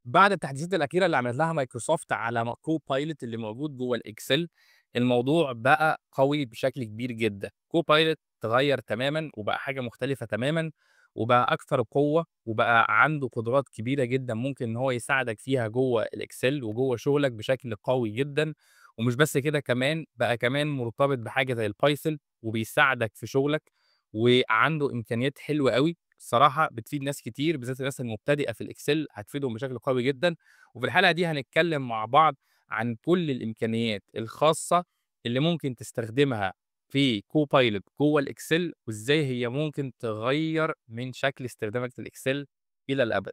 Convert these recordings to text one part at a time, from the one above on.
بعد التحديثات الأخيرة اللي عملت لها مايكروسوفت على Copilot اللي موجود جوه ال Excel، الموضوع بقى قوي بشكل كبير جدا. Copilot اتغير تماما وبقى حاجة مختلفة تماما، وبقى أكثر قوة، وبقى عنده قدرات كبيرة جدا ممكن إن هو يساعدك فيها جوه ال Excel وجوه شغلك بشكل قوي جدا. ومش بس كده، كمان بقى كمان مرتبط بحاجة زي ال Python وبيساعدك في شغلك، وعنده إمكانيات حلوة قوي الصراحة، بتفيد ناس كتير بالذات الناس المبتدئة في ال Excel، هتفيدهم بشكل قوي جدا. وفي الحلقة دي هنتكلم مع بعض عن كل الإمكانيات الخاصة اللي ممكن تستخدمها في Copilot جوه ال Excel، وإزاي هي ممكن تغير من شكل استخدامك في ال Excel إلى الأبد.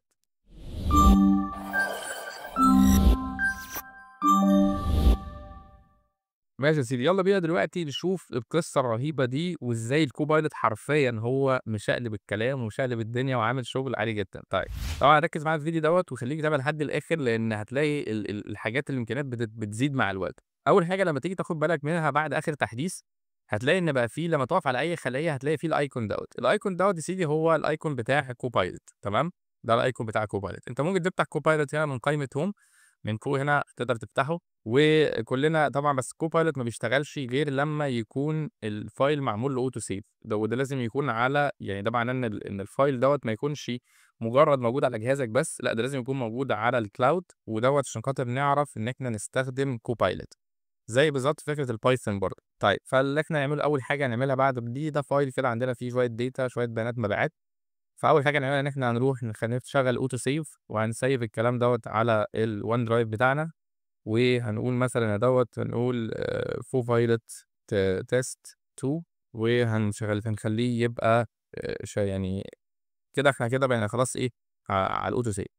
ماشي يا سيدي، يلا بينا دلوقتي نشوف القصة الرهيبة دي، وإزاي ال Copilot حرفياً هو مشقلب الكلام ومشقلب الدنيا وعامل شغل عالي جداً. طبعاً ركز معايا في الفيديو دوت وخليك تتابع لحد الآخر، لأن هتلاقي الحاجات الإمكانيات بتزيد مع الوقت. أول حاجة لما تيجي تاخد بالك منها بعد آخر تحديث، هتلاقي إن بقى فيه لما تقف على أي خلية هتلاقي فيه ال icon دوت. ال icon دوت يا سيدي هو ال icon بتاع Copilot، تمام؟ ده ال icon بتاع Copilot. أنت ممكن تفتح Copilot هنا من قائمة Home، من فوق هنا تقدر تفتحه، وكلنا طبعا، بس Copilot ما بيشتغلش غير لما يكون ال file معمول له auto save، ده وده لازم يكون على، يعني ده معناه ان ال file دوت ما يكونش مجرد موجود على جهازك بس، لا ده لازم يكون موجود على ال cloud، ودوت عشان خاطر نعرف ان احنا نستخدم Copilot زي بالظبط فكره ال Python برضه. فاللي احنا نعمله اول حاجه نعملها بعد دي، ده file كده عندنا فيه شويه data، شويه بيانات مبيعات. فاول حاجه نعملها ان احنا هنروح نشغل auto save، وهنسيف الكلام دوت على ال OneDrive بتاعنا، وهنقول مثلا دوت، هنقول Copilot test 2، وهنشغل، هنخليه يبقى، يعني كده احنا كده بقينا خلاص ايه، على ال auto save.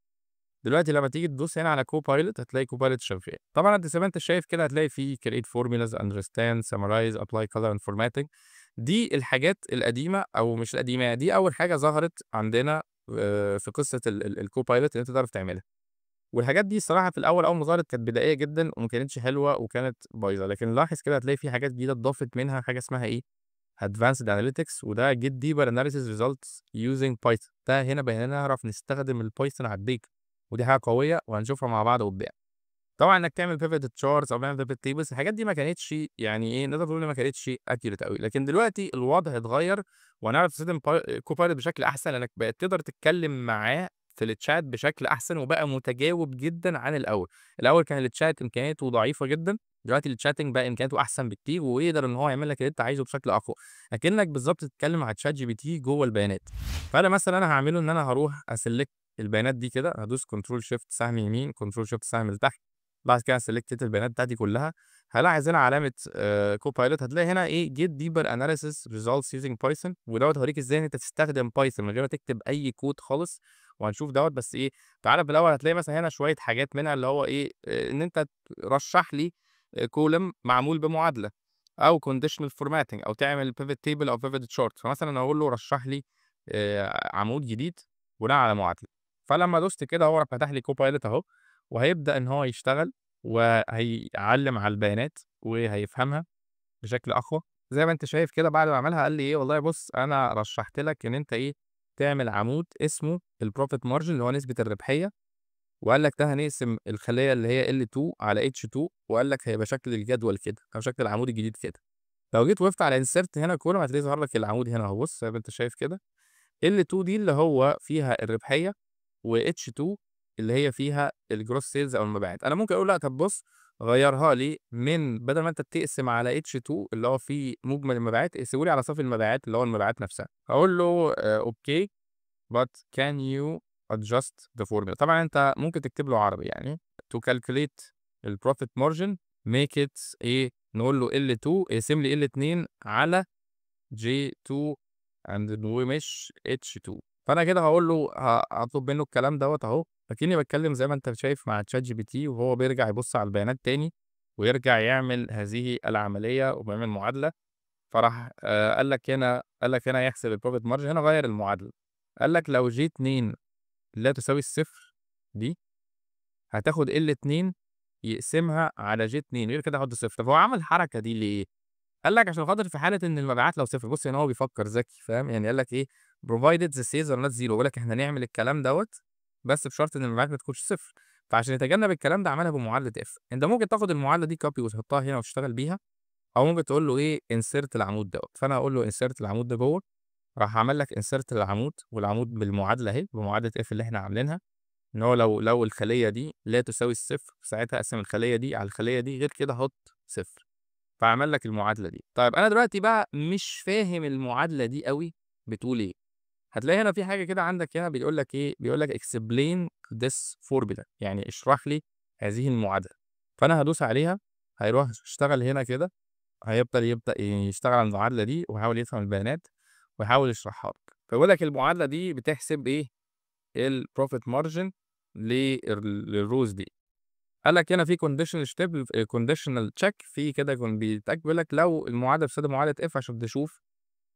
دلوقتي لما تيجي تدوس هنا على Copilot هتلاقي Copilot شغال. طبعا انت زي ما انت شايف كده هتلاقي فيه create formulas، understand، summarize، apply color and formatting. دي الحاجات القديمه، او مش القديمه، دي اول حاجه ظهرت عندنا، في قصه ال Copilot اللي انت تعرف تعملها. والحاجات دي الصراحه في الاول اول ما ظهرت كانت بدائيه جدا وما كانتش حلوه وكانت بايظه، لكن لاحظ كده هتلاقي في حاجات جديده اتضافت منها، حاجه اسمها ايه، Advanced Analytics، وده Get Deeper Analysis Results Using Python. ده هنا بقينا نعرف نستخدم ال Python على ال data، ودي حاجه قويه وهنشوفها مع بعض قدام. طبعا انك تعمل pivot charts او تعمل pivot tables، الحاجات دي ما كانتش يعني ايه، نقدر نقول ما كانتش accurate قوي، لكن دلوقتي الوضع اتغير وهنعرف نستخدم Copilot بشكل احسن، لانك بقيت تقدر تتكلم معاه في الشات بشكل احسن، وبقى متجاوب جدا عن الاول. الاول كان الشات امكانياته ضعيفه جدا، دلوقتي ال chatting بقى امكانياته احسن بكتير، ويقدر ان هو يعمل لك اللي انت عايزه بشكل اقوى، اكنك بالظبط تتكلم مع ChatGPT جوه البيانات. فانا مثلا انا هعمله ان انا هروح ا select البيانات دي كده، هدوس control shift سهم يمين، control shift سهم لتحت، بعد كده select البيانات بتاعتي كلها. هلاحظ هنا علامه، Copilot، هتلاقي هنا ايه، get deeper analysis results using Python، ودوت هوريك ازاي ان انت تستخدم Python من غير ما تكتب اي كود خالص، وهنشوف دوت. بس ايه، تعالى في الاول هتلاقي مثلا هنا شويه حاجات منها اللي هو ايه، ان انت ترشح لي column معمول بمعادله، او conditional formatting، او تعمل pivot table او pivot chart. فمثلا اقول له رشح لي، عمود جديد بناء على معادله. فلما دوست كده هو راح فتح لي Copilot اهو، وهيبدا ان هو يشتغل وهيعلم على البيانات وهيفهمها بشكل اقوى. زي ما انت شايف كده بعد ما عملها قال لي ايه، والله بص انا رشحت لك ان انت ايه، تعمل عمود اسمه ال profit margin اللي هو نسبه الربحيه، وقال لك ده هنقسم الخليه اللي هي L2 على H2، وقال لك هيبقى شكل الجدول كده او شكل العمود الجديد كده. لو جيت وقفت على insert هنا column هتلاقي ظهر لك العمود هنا اهو، بص زي ما انت شايف كده L2 دي اللي هو فيها الربحيه، و H2 اللي هي فيها ال gross sales او المبيعات. انا ممكن اقول لا طب بص غيرها لي، من بدل ما انت بتقسم على H2 اللي هو فيه مجمل المبيعات، اقسمه لي على صافي المبيعات اللي هو المبيعات نفسها. هقول له، okay but can you adjust the formula. طبعا انت ممكن تكتب له عربي، يعني to calculate ال profit margin make it ايه، نقول له L2 اقسم لي L2 على J2 and ومش H2. فانا كده هقول له هطلب منه الكلام دوت اهو، لكني بتكلم زي ما انت شايف مع ChatGPT، وهو بيرجع يبص على البيانات تاني ويرجع يعمل هذه العملية وبيعمل معادلة. فراح، قال لك هنا يحسب ال profit margin، هنا غير المعادلة، قال لك لو J2 لا تساوي الصفر دي هتاخد L2 يقسمها على J2، غير كده هحط صفر. طب هو عمل الحركة دي ليه؟ قال لك عشان خاطر في حالة إن المبيعات لو صفر. بص هنا هو بيفكر ذكي، فاهم؟ يعني قال لك إيه، provided the sales are not zero، بيقول لك إحنا نعمل الكلام دوت بس بشرط ان المبيعات ما تكونش صفر. فعشان يتجنب الكلام ده عملها بمعادله if. انت ممكن تاخد المعادلة دي copy وتحطها هنا وتشتغل بيها، او ممكن تقول له ايه insert العمود دوت. فانا هقول له insert العمود ده جوه، راح عمل لك insert العمود، والعمود بالمعادله اهي، بمعادله if اللي احنا عاملينها، ان هو لو الخلية دي لا تساوي الصفر ساعتها اقسم الخلية دي على الخلية دي، غير كده حط صفر. فعمل لك المعادلة دي. طيب انا دلوقتي بقى مش فاهم المعادلة دي قوي بتقول ايه. هتلاقي هنا في حاجة كده عندك هنا بيقول لك ايه، بيقول لك explain this formula، يعني اشرح لي هذه المعادلة. فانا هدوس عليها، هيروح يشتغل هنا كده، يبدا يشتغل على المعادلة دي ويحاول يفهم البيانات ويحاول يشرحها لك. فبيقول لك المعادلة دي بتحسب ايه ال profit margin لل rows دي. قال لك هنا في conditional step، conditional check، في كده يكون بيتاكد، بيقول لك لو المعادلة بتستخدم معادلة if عشان تشوف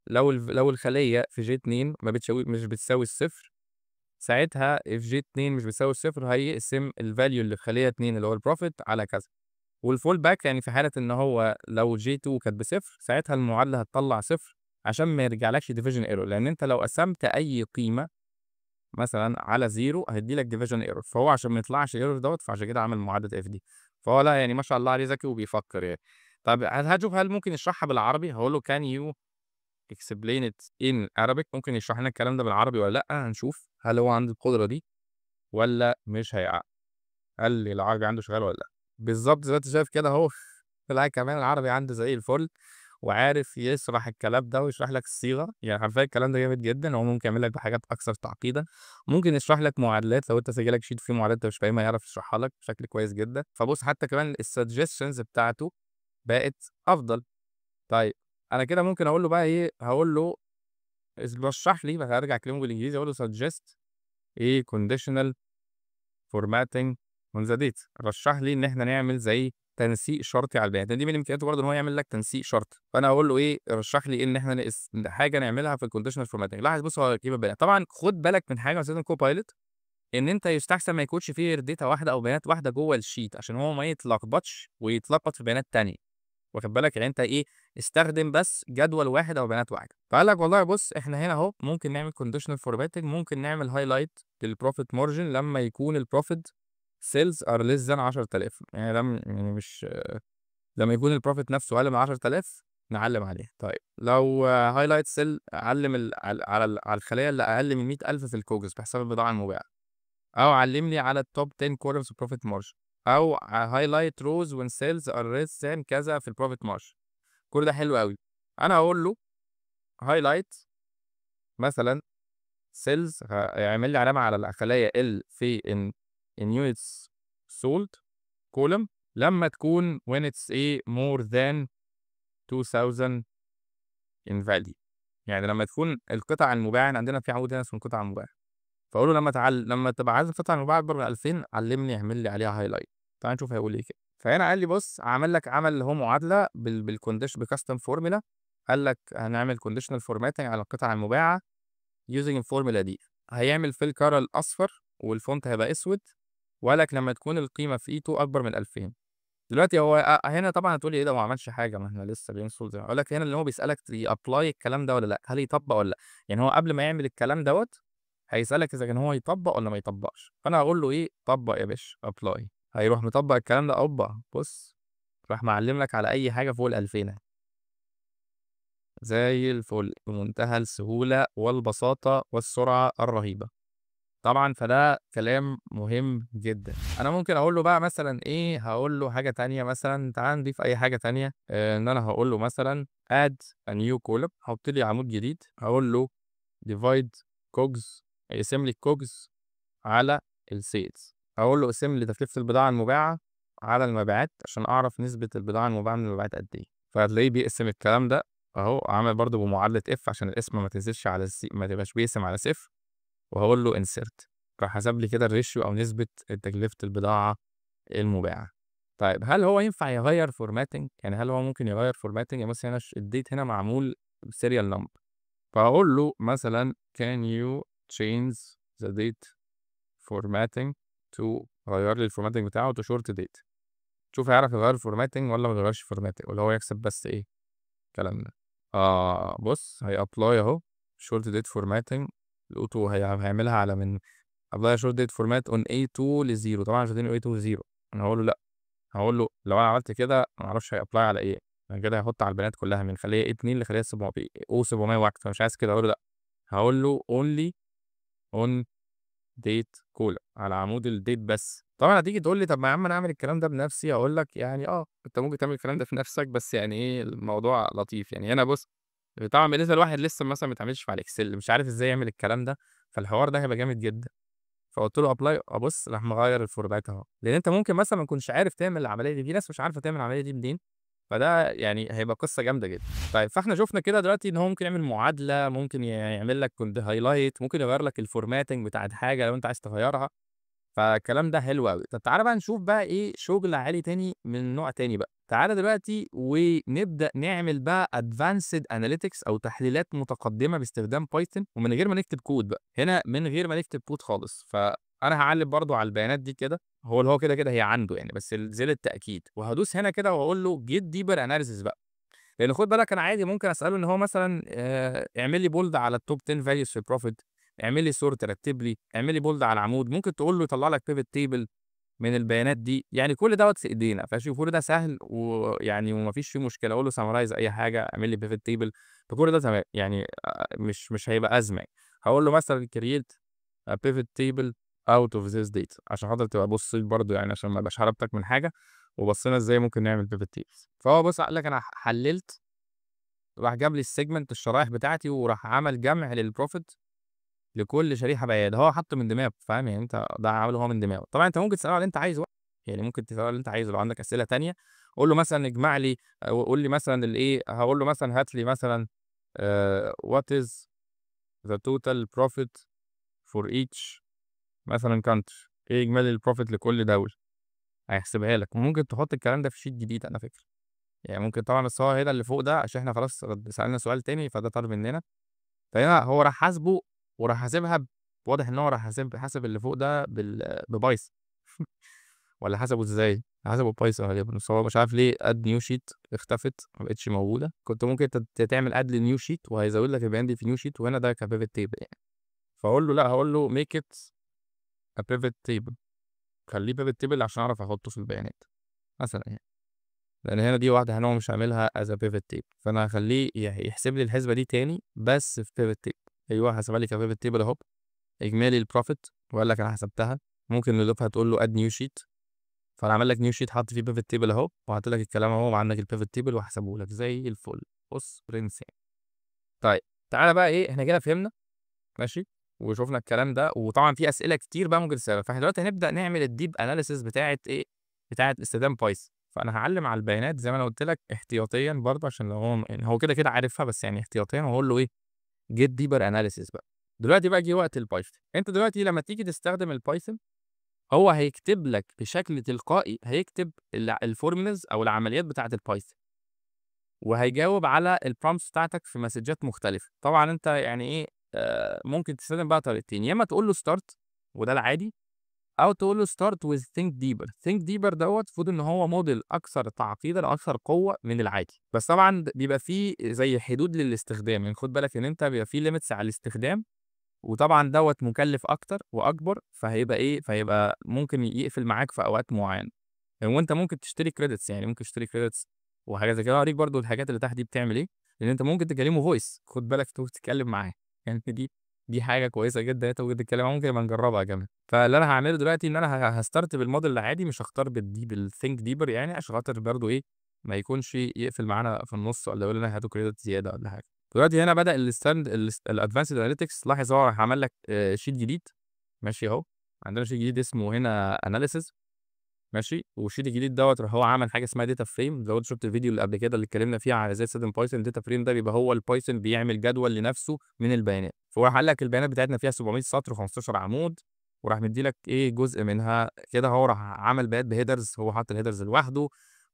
لو الخلية في G 2 ما بتساوي، مش بتساوي الصفر، ساعتها if G 2 مش بتساوي الصفر هيقسم ال value اللي في خليه 2 اللي هو ال profit على كذا. وال fallback يعني في حاله ان هو لو G 2 كانت بصفر ساعتها المعادلة هتطلع صفر عشان ما يرجعلكش division error، لان انت لو قسمت اي قيمة مثلا على zero هيدي لك division error، فهو عشان ما يطلعش error دوت فعشان كده عمل معادلة if دي. فهو لا يعني ما شاء الله عليه ذكي وبيفكر يعني. طب هشوف هل ممكن يشرحها بالعربي؟ هقول له can you explain it in Arabic، ممكن يشرح لنا الكلام ده بالعربي ولا لا؟ هنشوف هل هو عنده القدرة دي ولا مش هيعرف، هل العربي عنده شغال ولا لا. بالظبط زي ما انت شايف كده اهو، لا كمان العربي عنده زي الفل وعارف يشرح الكلام ده ويشرح لك الصيغة، يعني حرفيا الكلام ده جامد جدا. هو ممكن يعمل لك بحاجات اكثر تعقيدا، ممكن يشرح لك معادلات لو انت سجلك sheet فيه معادلات انت مش فاهمها يعرف يشرحها لك بشكل كويس جدا. فبص حتى كمان ال suggestions بتاعته بقت افضل. طيب انا كده ممكن اقول له بقى ايه، هقول له رشح لي، بس هرجع اكلمه بالانجليزي، اقول له suggest ايه conditional formatting on the data، رشح لي ان احنا نعمل زي تنسيق شرطي على البيانات. دي من امكانياته برضه ان هو يعمل لك تنسيق شرطي. فانا اقول له ايه، رشح لي ان احنا نقص حاجة نعملها في ال conditional formatting. لاحظ بص هو يجيب البيانات. طبعا خد بالك من حاجة مثلا Copilot، ان انت يستحسن ما يكونش فيه غير data واحدة او بيانات واحدة جوه ال sheet عشان هو ما يتلخبطش ويتلخبط في بيانات تانية، واخد بالك؟ يعني انت ايه، استخدم بس جدول واحد او بيانات واحدة. فقال لك والله بص احنا هنا اهو ممكن نعمل conditional formatting، ممكن نعمل highlight لل profit margin لما يكون ال profit sales are less than 10000، يعني لم يعني مش لما يكون ال profit نفسه اقل من 10000 نعلم عليه. طيب لو highlight cell علم على الخلية اللي اقل من 100000 في ال COGS بحساب البضاعة المباعه، او علم لي على ال top 10 columns profit margin، او highlight rows when sales are less than كذا في ال profit margin. كل ده حلو قوي. انا هقول له highlight مثلا cells، هيعمل لي علامة على الخلايا ال في in units sold column لما تكون when it's ايه more than 2000 in value، يعني لما تكون القطع المباعه عندنا في عمود هنا اسمه القطع المباعه، فاقول له لما تبقى عايز القطع المباعه اكبر من 2000 علمني اعمل لي عليها highlight. تعال نشوف هيقول ايه كده. فهنا قال لي بص عمل لك عمل اللي هو معادلة بال condition ب custom formula، قال لك هنعمل conditional formatting على القطع المباعه using ال formula دي. هيعمل fill color الاصفر وال font هيبقى اسود، وقال لك لما تكون القيمة في E2 اكبر من 2000. دلوقتي هو هنا طبعا هتقول لي ايه ده ما عملش حاجة، ما احنا لسه بينصل زي ما اقول لك هنا اللي هو بيسالك ي apply الكلام ده ولا لا، هل يطبق ولا لا. يعني هو قبل ما يعمل الكلام دوت هيسالك اذا كان هو يطبق ولا ما يطبقش. فانا هقول له ايه، طبق يا باشا apply. هيروح مطبق الكلام ده، اوبا بص راح معلم لك على اي حاجة فوق ال 2000 زي الفل، بمنتهى السهولة والبساطه والسرعة الرهيبة طبعا. فده كلام مهم جدا. انا ممكن اقول له بقى مثلا ايه، هقول له حاجة تانية مثلا، تعال نضيف اي حاجة تانية. ان انا هقول له مثلا add a new column، حط لي عمود جديد، هقول له divide COGS، اقسم لي ال COGS على ال sales. هقول له اقسم لي تكلفة البضاعة المباعه على المبيعات عشان اعرف نسبه البضاعة المباعه من المبيعات قد ايه. فهتلاقيه بيقسم الكلام ده اهو، عامل برده بمعادله if عشان القسمة ما تنزلش على ما تبقاش بيقسم على صفر. وهقول له insert، راح حسب لي كده ال ratio او نسبه تكلفة البضاعة المباعه. طيب هل هو ينفع يغير formatting؟ يعني هل هو ممكن يغير formatting؟ يعني مثلا هنا ال date هنا معمول serial number، فهقول له مثلا can you change the date formatting to، غير لي ال formatting بتاعه to short date. شوف هيعرف يغير formatting ولا ما يغيرش formatting، ولا هو يكسب بس ايه الكلام ده. بص هي apply اهو short date formatting ال auto هيعملها على من apply short date format on A2 ل 0. طبعا مش هديني A2 ل 0، انا هقول له لا، هقول له لو انا عملت كده ما اعرفش هي apply على ايه، انا كده هيحط على البيانات كلها من خليه A2 لخليه 700 او 701، فمش عايز كده. هقول له لا، هقول له only on date column، على عمود ال date بس. طبعا هتيجي تقول لي طب ما يا عم انا اعمل الكلام ده بنفسي، اقول لك يعني انت ممكن تعمل الكلام ده في نفسك، بس يعني ايه الموضوع لطيف يعني. هنا بص طبعا بالنسبة لواحد لسه مثلا ما اتعاملش مع ال Excel مش عارف ازاي يعمل الكلام ده، فالحوار ده هيبقى جامد جدا. فقلت له apply، ابص راح مغير ال format اهو، لان انت ممكن مثلا ما تكونش عارف تعمل العملية دي، في ناس مش عارفه تعمل العملية دي منين، فده يعني هيبقى قصة جامدة جدا. طيب فاحنا شفنا كده دلوقتي ان هو ممكن يعمل معادلة، ممكن يعمل لك كود highlight، ممكن يغير لك ال formatting بتاعت حاجة لو انت عايز تغيرها، فالكلام ده حلو قوي. طب تعالى بقى نشوف بقى ايه شغل عالي تاني من نوع تاني بقى. تعالى دلوقتي ونبدا نعمل بقى advanced analytics او تحليلات متقدمة باستخدام Python، ومن غير ما نكتب كود بقى، هنا من غير ما نكتب كود خالص. فانا هعلم برضو على البيانات دي كده، هو اللي هو كده كده هي عنده يعني، بس زي التاكيد، وهدوس هنا كده واقول له get deeper analysis بقى. لان خد بالك انا عادي ممكن اساله ان هو مثلا اعمل لي bold على ال top 10 values في ال profit، اعمل لي sort، رتب لي، اعمل لي bold على العمود، ممكن تقول له يطلع لك pivot table من البيانات دي، يعني كل دوت في ايدينا. فشوف كل ده سهل ويعني وما فيش فيه مشكلة. اقول له summarize اي حاجة، اعمل لي pivot table، فكل ده تمام يعني، مش هيبقى ازمة يعني. هقول له مثلا create a pivot table out of this data عشان خاطر تبقى بصيت برضو يعني، عشان ما ابقاش حرمتك من حاجة، وبصينا ازاي ممكن نعمل pivot tables. فهو بص قال لك انا حللت، راح جاب لي ال segment الشرايح بتاعتي، وراح عمل جمع لل profit لكل شريحة بيانات، هو حط من دماغه، فاهم يعني؟ انت ده عمله هو من دماغه. طبعا انت ممكن تساله على اللي انت عايزه، يعني ممكن تساله على اللي انت عايزه. لو عندك اسئلة تانية قول له مثلا اجمع لي، قول لي مثلا الايه، هقول له مثلا هات لي مثلا، what is the total profit for each مثلا country، ايه اجمالي ال profit لكل دولة، هيحسبها لك. وممكن تحط الكلام ده في sheet جديد على فكرة يعني، ممكن طبعا، بس هو هنا اللي فوق ده عشان احنا خلاص سالنا سؤال تاني فده طار مننا. فهنا هو راح حاسبه وراح حاسبها واضح ان هو راح حاسب اللي فوق ده ب Python ولا حسبه ازاي؟ حسبه Python غالبا، بس هو مش عارف ليه add new sheet اختفت ما بقتش موجودة. كنت ممكن تعمل add ل new sheet وهيزود لك البيان دي في new sheet، وهنا ده ك pivot table يعني. فاقول له لا، هقول له make it a pivot table، خليه pivot table عشان اعرف احطه في البيانات مثلا يعني، لان هنا دي واحدة هنا هو مش عاملها as a pivot table، فانا هخليه يحسب لي الحسبة دي تاني بس في pivot table. ايوه حسبها لي ك pivot table اهو، اجمالي ال profit، وقال لك انا حسبتها. ممكن نضيفها تقول له add new sheet، فانا عامل لك new sheet حاطط فيه pivot table اهو، وحاطط لك الكلام اهو، وعندك ال pivot table وحسبه لك زي الفل. بص برنس يعني. طيب تعالى بقى ايه، احنا كده فهمنا ماشي وشفنا الكلام ده، وطبعا في اسئلة كتير بقى ممكن تسالها. فاحنا دلوقتي هنبدا نعمل ال deep analysis بتاعه ايه، بتاعه استخدام Python. فانا هعلم على البيانات زي ما انا قلت لك احتياطيا برضه، عشان لو هو يعني هو كده كده عارفها، بس يعني احتياطيا، وهقول له ايه get deeper analysis بقى. دلوقتي بقى جه وقت ال Python. انت دلوقتي لما تيجي تستخدم ال Python هو هيكتب لك بشكل تلقائي، هيكتب ال formulas او العمليات بتاعه ال Python، وهيجاوب على ال prompts بتاعتك في مسجات مختلفة. طبعا انت يعني ايه، ممكن تستخدم بقى طريقتين، يا اما تقول له start وده العادي، او تقول له start with think deeper. think deeper دوت المفروض ان هو موديل اكثر تعقيدا اكثر قوة من العادي، بس طبعا بيبقى فيه زي حدود للاستخدام، يعني خد بالك ان انت بيبقى فيه limits على الاستخدام، وطبعا دوت مكلف اكتر واكبر، فهيبقى ايه، فهيبقى ممكن يقفل معاك في اوقات معينة. يعني وانت ممكن تشتري credits، يعني ممكن تشتري credits وحاجات زي كده. هوريك برضو الحاجات اللي تحت دي بتعمل ايه، لان انت ممكن تكلمه voice، خد بالك انت ممكن تتكلم معاه، يعني دي حاجة كويسة جدا انت ممكن تتكلم معاه، ممكن نبقى نجربها كمان. فاللي انا هعمله دلوقتي ان انا ه start بال model العادي، مش هختار بال think deeper يعني، عشان خاطر برضو ايه ما يكونش يقفل معانا في النص ولا يقول لنا هاتوا credit زيادة ولا حاجة. دلوقتي هنا بدا ال stand ال advanced analytics، لاحظ هو عمل لك sheet جديد ماشي اهو، عندنا sheet جديد اسمه هنا analysis ماشي. وال sheet الجديد دوت راح هو عمل حاجة اسمها data frame. لو انت شفت الفيديو اللي قبل كده اللي اتكلمنا فيه على ازاي تستخدم Python، data frame ده بيبقى هو ال Python بيعمل جدول لنفسه من البيانات. فهو قال لك البيانات بتاعتنا فيها 700 سطر و15 عمود، وراح مدي لك ايه جزء منها كده. هو راح عمل بيانات ب headers، هو حط ال headers لوحده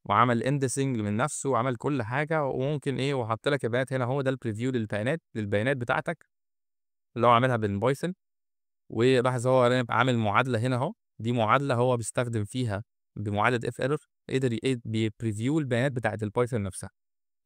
وعمل indexing من نفسه وعمل كل حاجة، وممكن ايه وحط لك البيانات هنا. هو ده ال preview للبيانات بتاعتك اللي هو عاملها بال Python. ولاحظ هو عامل معادلة هنا اهو، دي معادلة هو بيستخدم فيها بمعادله if error، قدر ايه بي preview البيانات بتاعت ال Python نفسها.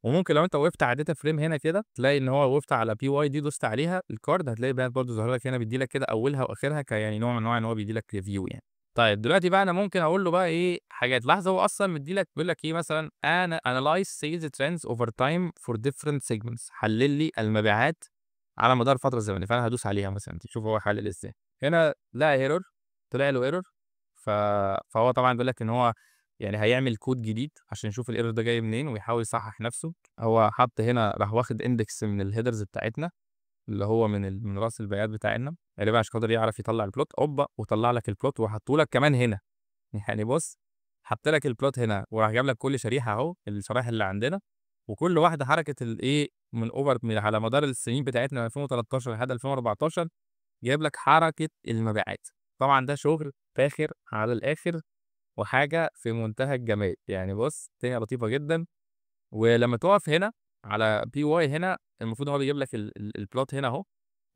وممكن لو أنت وقفت على data frame هنا كده تلاقي إن هو وقفت على PY دي دوست عليها ال card، هتلاقي البيانات برضه ظاهرة لك هنا، بيدي لك كده أولها وآخرها كيعني نوع من أنواع إن هو بيدي لك review يعني. طيب دلوقتي بقى أنا ممكن أقول له بقى إيه حاجات، لاحظ هو أصلًا مدي لك بيقول لك إيه مثلًا أنا analyze sales trends over time for different segments، حلل لي المبيعات على مدار الفترة الزمنية، فأنا هادوس عليها مثلًا تشوف هو حلل إزاي. هنا لقى error، طلع له error، فهو طبعًا بيقول لك إن هو يعني هيعمل كود جديد عشان يشوف الerror ده جاي منين ويحاول يصحح نفسه. هو حط هنا راح واخد index من الheaders بتاعتنا اللي هو من راس البيانات بتاعتنا غالبا عشان خاطر يعرف يطلع ال plot. اوبا، وطلع لك ال plot وحطه لك كمان هنا. يعني بص حط لك ال plot هنا وراح جاب لك كل شريحة اهو، الشرايح اللي عندنا، وكل واحدة حركة الايه من over من على مدار السنين بتاعتنا من 2013 لحد 2014 جايب لك حركة المبيعات. طبعا ده شغل فاخر على الاخر وحاجه في منتهى الجمال. يعني بص الدنيا لطيفة جدا. ولما تقف هنا على PY هنا المفروض هو بيجيب لك ال plot هنا اهو.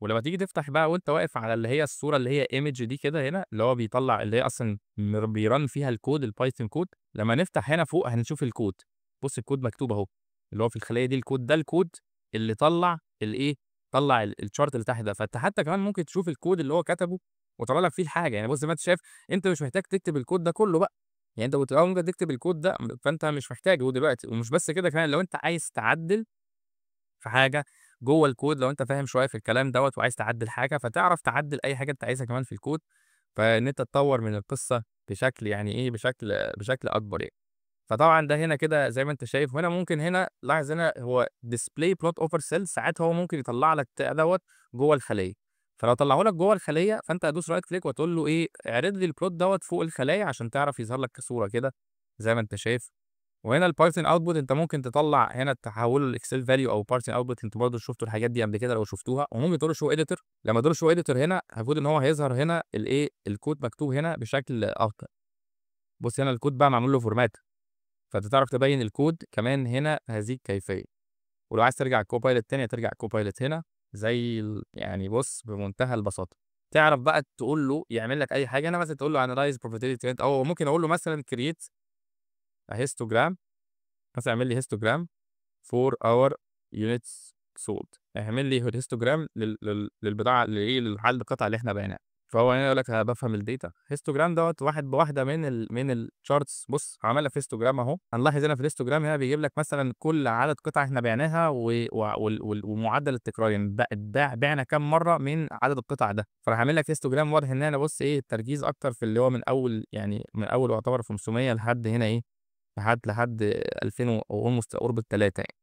ولما تيجي تفتح بقى وانت واقف على اللي هي الصورة اللي هي image دي كده هنا اللي هو بيطلع اللي هي اصلا بي run فيها الكود ال Python code، لما نفتح هنا فوق هنشوف الكود. بص الكود مكتوب اهو اللي هو في الخلية دي، الكود ده الكود اللي طلع الايه، طلع ال chart اللي تحت ده. فانت حتى كمان ممكن تشوف الكود اللي هو كتبه وطلع لك فيه الحاجة. يعني بص زي ما انت شايف انت مش محتاج تكتب الكود ده كله بقى، يعني انت كنت الاول ممكن تكتب الكود ده فانت مش محتاجه دلوقتي. ومش بس كده، كمان لو انت عايز تعدل في حاجة جوه الكود، لو انت فاهم شوية في الكلام دوت وعايز تعدل حاجة فتعرف تعدل اي حاجة انت عايزها كمان في الكود، فان انت تطور من القصة بشكل يعني ايه، بشكل اكبر يعني. فطبعا ده هنا كده زي ما انت شايف. وهنا ممكن هنا لاحظ هنا هو display plot over cell، ساعات هو ممكن يطلع لك دوت جوه الخلية. فلو طلعه لك جوه الخلية فانت هتدوس right click وتقول له ايه، اعرض لي ال plot دوت فوق الخلايا عشان تعرف يظهر لك كصوره كده زي ما انت شايف. وهنا ال Python output انت ممكن تطلع هنا تحوله ل Excel value او Python output، انتوا برضه شفتوا الحاجات دي قبل كده لو شفتوها. وممكن تقول له show editor، لما تقول له show editor هنا المفروض ان هو هيظهر هنا الايه، الكود مكتوب هنا بشكل افضل. بص هنا الكود بقى معمول له format، فانت تعرف تبين الكود كمان هنا بهذه الكيفية. ولو عايز ترجع Copilot تاني ترجع Copilot هنا زي يعني بص بمنتهى البساطة. تعرف بقى تقول له يعمل لك اي حاجة. هنا مثلا تقول له analyze profitability trend، او ممكن اقول له مثلا create histogram، مثلا اعمل لي histogram for our units sold، اعمل لي histogram للبضاعه لايه، للعدد القطع اللي احنا بعناها. فهو هنا يقول لك انا بفهم ال data. histogram دوت واحد بواحدة من ال charts. بص عمل لك histogram اهو. هنلاحظ هنا في ال histogram هنا بيجيب لك مثلا كل عدد قطع احنا بعناها ومعدل التكرار، يعني بعنا كام مرة من عدد القطع ده. فراح عامل لك histogram واضح ان انا بص ايه التركيز اكتر في اللي هو من اول، يعني من اول يعتبر 500 لحد هنا ايه، لحد 2000 و almost قرب ال3 يعني.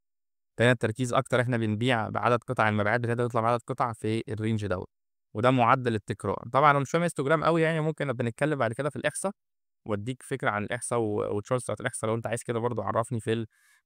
فهنا التركيز اكتر احنا بنبيع بعدد قطع، المبيعات بتاعتها تطلع بعدد قطع في ال range دوت، وده معدل التكرار. طبعا انا مش فاهم histogram قوي يعني، ممكن نبقى نتكلم بعد كده في الاحصاء واديك فكرة عن الاحصاء وال charts بتاعت الاحصاء. لو انت عايز كده برضو عرفني في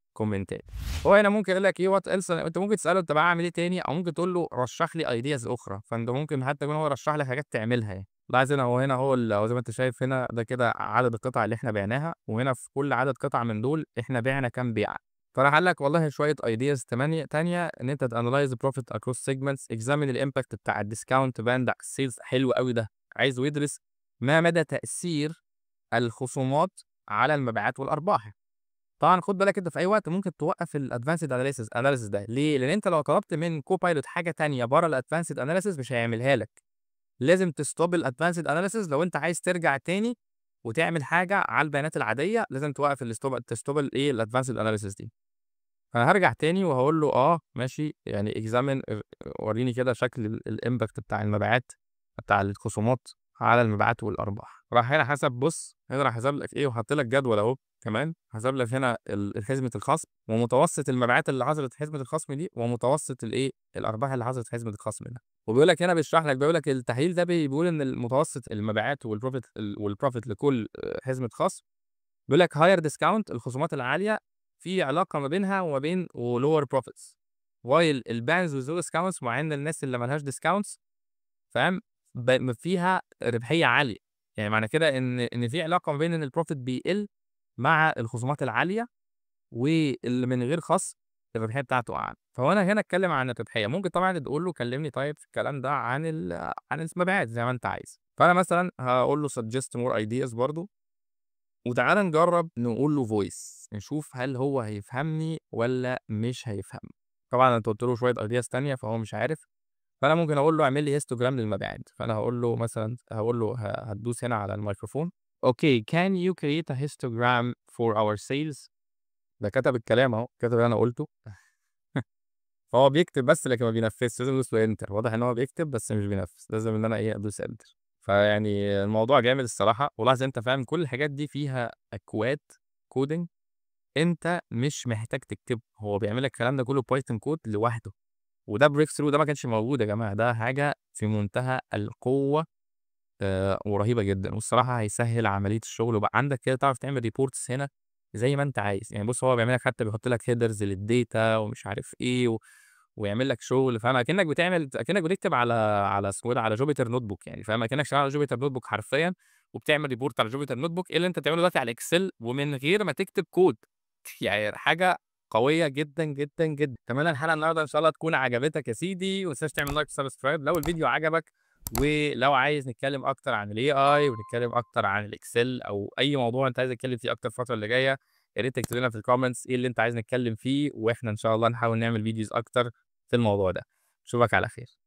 الكومنتات. هو هنا ممكن يقول لك ايه what else، انت ممكن تساله انت بقى اعمل ايه تاني، او ممكن تقول له رشح لي ideas اخرى. فانت ممكن حتى يكون هو رشح لك حاجات تعملها يعني. لاحظ هنا هو هنا هو زي ما انت شايف هنا ده كده عدد القطع اللي احنا بعناها، وهنا في كل عدد قطع من دول احنا بعنا كام بيعه. فراح قال لك والله شوية ideas 8 تانية ان انت ت analyze profit across segments، examine ال impact بتاع ال discount band على ال sales. حلو قوي ده، عايزه يدرس ما مدى تاثير الخصومات على المبيعات والارباح. طبعا خد بالك انت في اي وقت ممكن توقف ال advanced analysis ده. ليه؟ لان انت لو طلبت من Copilot حاجة تانية بره ال advanced analysis مش هيعملها لك. لازم ت stop ال advanced analysis لو انت عايز ترجع تاني وتعمل حاجة على البيانات العادية، لازم توقف ال stop، ت stop الايه ال advanced analysis دي. فانا هرجع تاني وهقول له ماشي، يعني examine، وريني كده شكل ال impact بتاع المبيعات بتاع الخصومات على المبيعات والارباح. راح هنا حسب، بص هنا راح حسب لك ايه، وحط لك جدول اهو كمان، حسب لك هنا حزمه الخصم ومتوسط المبيعات اللي حصلت في حزمه الخصم دي، ومتوسط الايه الارباح اللي حصلت في حزمه الخصم ده. وبيقول لك هنا بيشرح لك، بيقول لك التحليل ده بيقول ان المتوسط المبيعات وال profit لكل حزمه خصم. بيقول لك higher discount، الخصومات العالية في علاقة ما بينها وما بين و lower profits، while ال bands with zero discounts، مع ان الناس اللي مالهاش discounts فاهم فيها ربحية عالية. يعني معنى كده ان في علاقة ما بين ان ال profit بيقل مع الخصومات العالية، واللي من غير خصم الربحية بتاعته اعلى. فهو انا هنا اتكلم عن الربحية، ممكن طبعا تقول له كلمني طيب في الكلام ده عن المبيعات زي ما انت عايز. فانا مثلا هقول له suggest more ideas برضو، وتعالَ نجرّب نقول له voice، نشوف هل هو هيفهمني والّا مش هيفهمني. طبعًا أنت قُلت له شوية ideas تانية فهو مش عارف، فأنا ممكن أقول له اعمل لي histogram للمبيعات، فأنا هاقول له مثلًا، هاقول له هتدوس هنا على الميكروفون. Okay، can you create a histogram for our sales؟ ده كتب الكلام أهو، كتب اللي أنا قُلته. فهو بيكتب بس لكن ما بينفذش، لازم ادوس له enter. واضح إن هو بيكتب بس مش بينفذ، لازم إن أنا إيه، أدوس enter. فيعني الموضوع جامد الصراحة، ولاحظ أنت فاهم كل الحاجات دي فيها أكواد coding أنت مش محتاج تكتبه، هو بيعمل لك الكلام ده كله Python code لوحده، وده breakthrough، ده ما كانش موجود يا جماعة، ده حاجة في منتهى القوة ورهيبة جدًا، والصراحة هيسهل عملية الشغل، وبقى عندك كده تعرف تعمل reports هنا زي ما أنت عايز. يعني بُص، هو بيعمل لك، حتى بيحط لك headers لل data ومش عارف إيه ويعمل لك شغل، فاهم، أكنك بتعمل، أكنك بتكتب على اسمه إيه ده، على Jupyter notebook يعني، فاهم، أكنك شغال على Jupyter notebook حرفيًا، وبتعمل report على Jupyter notebook، إيه اللي أنت بتعمله دلوقتي على ال Excel ومن غير ما تكتب كود. يعني حاجة قوية جدًا، جدًا، جدًا. أتمنى الحلقة النهارده إن شاء الله تكون عجبتك يا سيدي، وما تنساش تعمل like و subscribe لو الفيديو عجبك، ولو عايز نتكلم أكتر عن الAI ونتكلم أكتر عن الExcel أو أي موضوع أنت عايز نتكلم فيه أكتر الفترة اللي جاية، يا ريت تكتب لنا في الcomments إيه اللي أنت عايز نتكلم فيه، وإحنا إن شاء الله نحاول نعمل videos أكتر في الموضوع ده. أشوفك على خير.